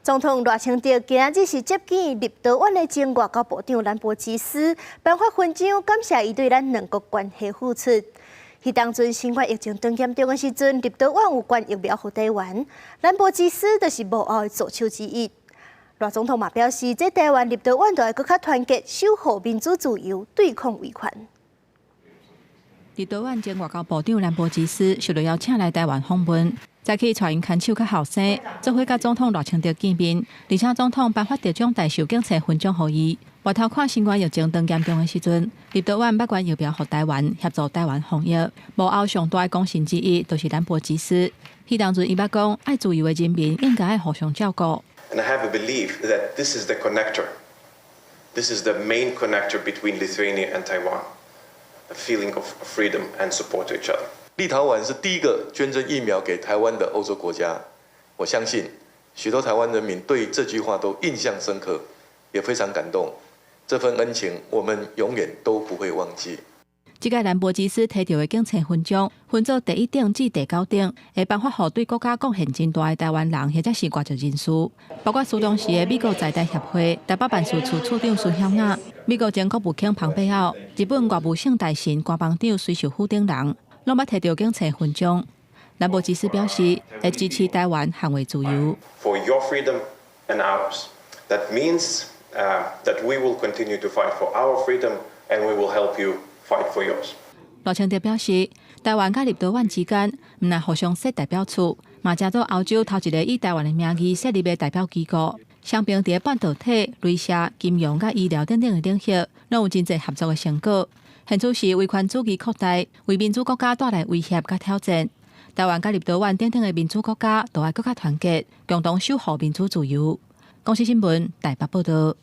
總統賴清德今仔日是接見立陶宛的前外交部長蘭博基斯，頒發勳章，感謝伊對咱兩國關係付出。彼當陣新冠疫情當嚴重的時陣，立陶宛有捐疫苗予台灣，蘭博基斯就是幕後的助手之一。賴總統嘛表示，這台灣立陶宛著愛閣較團結，守護民主自由，對抗威權。立陶宛前外交部長蘭博基斯受到邀請來台灣訪問，早起帶𪜶牽手佮後生，做伙佮總統賴清德見面，而且總統頒發特種大綬警察勳章予伊。回頭看新冠疫情當嚴重的時陣，立陶宛捌捐疫苗予台灣，協助台灣防疫。幕後上大的功臣之一，就是蘭博基斯。彼當陣伊捌講，愛自由的人民應該愛互相照顧。 And I have a belief that this is the connector. This is the main connector between Lithuania and Taiwan. A feeling of freedom and support to each other. 立陶宛是第一個捐贈疫苗給台灣的歐洲國家，我相信許多台灣人民對這句話都印象深刻，也非常感動。這份恩情，我們永遠都不會忘記。這屆蘭博基斯提著的警察勳章，分做第一等至第九等，會頒發予對國家貢獻真大的台灣人或者是外籍人士，包括蘇當時的美國在台協會台北辦事處處長孫曉雅、美國前國務卿龐貝奧、日本外務省大臣官房長隋秀夫等人，攏捌提著警察勳章。蘭博基斯表示，會支持台灣捍衛自由。 For your freedom and ours, that means that we will continue to fight for our freedom and we will help you fight for yours. 賴清德表示，台灣佮立陶宛之間，毋但互相設代表處，嘛成做歐洲頭一个以台灣的名義設立的代表機構。雙邊佇半導體、鐳射、金融佮醫療等等的領域，攏有真濟合作的成果。現此時威權主義擴大，為民主國家帶來威脅佮挑戰。台灣佮立陶宛等等的民主國家，都愛閣較團結，共同守護民主自由。公視新聞台北報道。